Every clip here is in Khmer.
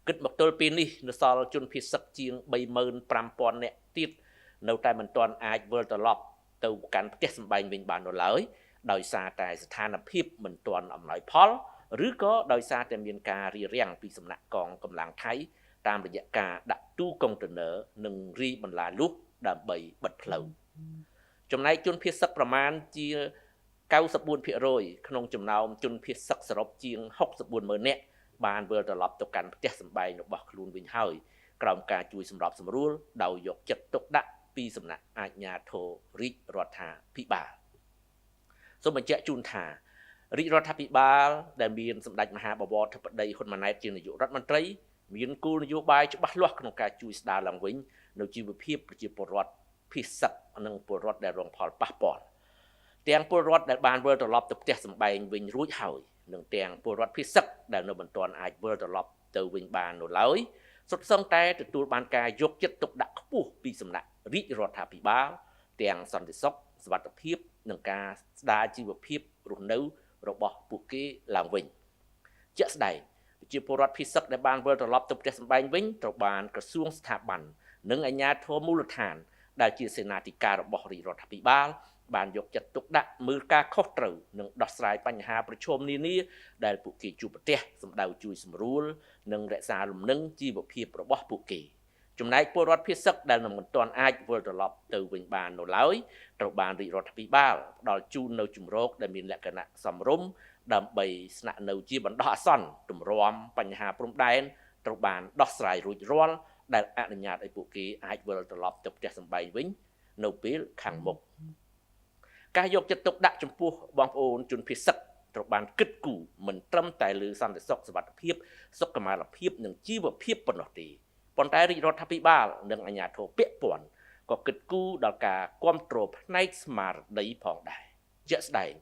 គិតមកទល់ពេលនេះនៅសល់ជនភៀសសឹកជាង35,000នាក់ទៀតនៅតែមិនទាន់អាចវិលត្រឡប់ទៅកាន់ផ្ទះសម្បែងវិញបាននៅឡើយដោយសារតែស្ថានភាពមិនទាន់អំណោយផលឬក៏ដោយសារតែមានការរារាំងពីសំណាក់កងកម្លាំងថៃតាមរយៈការដាក់ទូកុងតឺន័រនិងរីបន្លាលុះដើម្បីបិទផ្លូវចំណែកជនភៀសសឹកប្រមាណជា94%ក្នុងចំណោមជនភៀសសឹកសរុបជាង640,000នាក់បានវិលត្រឡប់ទៅកាន់ផ្ទះសម្បែងរបស់ខ្លួនវិញហើយក្រោមការជួយសម្របសម្រួលដោយយកចិត្តទុកដាក់ពីសំណាក់អាជ្ញាធររាជរដ្ឋាភិបាលសូមបញ្ជាក់ជូនថារាជរដ្ឋាភិបាលដែលមានសម្ដេចមហាបវរធិបតីហ៊ុនម៉ាណែតជានាយករដ្ឋមន្ត្រីមានគោលនយោបាយច្បាស់លាស់ក្នុងការជួយស្ដារឡើងវិញនៅជីវភាពប្រជាពលរដ្ឋភៀសសឹកនិងពលរដ្ឋដែលរងផលប៉ះពាល់ទាំងពលរដ្ឋដែលបានវិលត្រឡប់ទៅផ្ទះសម្បែងវិញរួចហើយនិងទាំងពលរដ្ឋភៀសសឹកដែលនៅមិនទាន់អាចវិលត្រឡប់ទៅវិញបាននៅឡើយសុទ្ធសឹងតែទទួលបានការយកចិត្តទុកដាក់ខ្ពស់ពីសំណាក់រាជរដ្ឋាភិបាលទាំងសន្តិសុខសុវត្ថិភាពនិងការស្ដារជីវភាពរស់នៅរបស់ពួកគេឡើងវិញជាក់ស្ដែងប្រជាពលរដ្ឋភៀសសឹកដែលបានវិលត្រឡប់ទៅផ្ទះសម្បែងវិញត្រូវបានក្រសួងស្ថាប័ននិងអាជ្ញាធរមូលដ្ឋានដែលជាសេនាធិការរបស់រាជរដ្ឋាភិបាលបានយកចិត្តទុកដាក់មើលការខុសត្រូវនិងដោះស្រាយបញ្ហាប្រឈមនានាដែលពួកគេជួបប្រទះសម្ដៅជួយសម្រួលនិងរក្សាលំនឹងជីវភាពរបស់ពួកគេចំណែកពលរដ្ឋភៀសសឹកដែលនៅមិនទាន់អាចវិលត្រឡប់ទៅវិញបាននៅឡើយត្រូវបានរាជរដ្ឋាភិបាលផ្ដល់ជូននៅជំរកដែលមានលក្ខណៈសមរម្យដើម្បីស្នាក់នៅជាបណ្ដោះអាសន្នទម្រាំបញ្ហាព្រំដែនត្រូវបានដោះស្រាយរួចរាល់ដែលអនុញ្ញាតឲ្យពួកគេអាចវិលត្រឡប់ទៅផ្ទះសម្បែងវិញនៅពេលខាងមុខការយកចិត្តទុកដាក់ចំពោះបងប្អូនជនភៀសសឹកត្រូវបានគិតគូរមិនត្រឹមតែលើសន្តិសុខសុវត្ថិភាពសុខុមាលភាពនិងជីវភាពប៉ុណ្ណោះទេប៉ុន្តែរាជរដ្ឋាភិបាលនិងអាជ្ញាធរពាក់ព័ន្ធក៏គិតគូរដល់ការគ្រប់គ្រងផ្នែកស្មារតីផងដែរជាក់ស្ដែង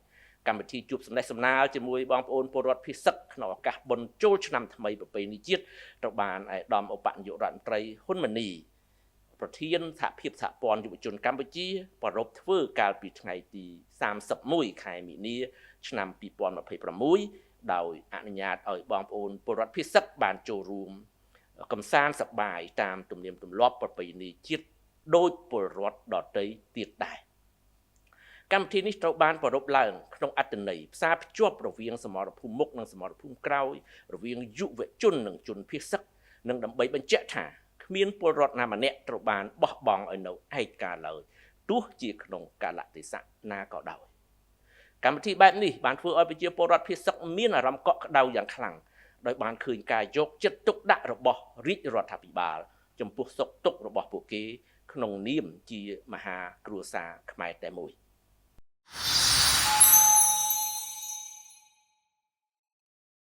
កម្មវិធីជួបសំណេះសំណាលជាមួយបងប្អូនពលរដ្ឋភៀសសឹកក្នុងឱកាសបុណ្យចូលឆ្នាំថ្មីប្រពៃណីជាតិត្រូវបានឯកឧត្តមឧបនាយករដ្ឋមន្ត្រីហ៊ុនម៉ាណីប្រធានសហភាពសហព័ន្ធយុវជនកម្ពុជាប្រារព្ធធ្វើកាលពីថ្ងៃទី31ខែមីនាឆ្នាំ2026ដោយអនុញ្ញាតឲ្យបងប្អូនពលរដ្ឋភៀសសឹកបានចូលរួមកំសាន្តសប្បាយតាមទំនៀមទម្លាប់ប្រពៃណីជាតិដោយពលរដ្ឋដទៃទៀតដែរកម្មវិធីនេះត្រូវបានប្រារព្ធឡើងក្នុងអត្ថន័យផ្សារភ្ជាប់រវាងសមរភូមិមុខនិងសមរភូមិក្រោយរវាងយុវជននិងជនភៀសសឹកនិងដើម្បីបញ្ជាក់ថាគ្មានពលរដ្ឋណាម្នាក់ត្រូវបានបោះបង់ឲ្យនៅឯកាឡើយទោះជាក្នុងកាលៈទេសៈណាក៏ដោយកម្មវិធីបែបនេះបានធ្វើឲ្យប្រជាពលរដ្ឋភៀសសឹកមានអារម្មណ៍កក់ក្ដៅយ៉ាងខ្លាំងដោយបានឃើញការយកចិត្តទុកដាក់របស់រាជរដ្ឋាភិបាលចំពោះសុខទុក្ខរបស់ពួកគេក្នុងនាមជាមហាគ្រួសារខ្មែរតែមួយ។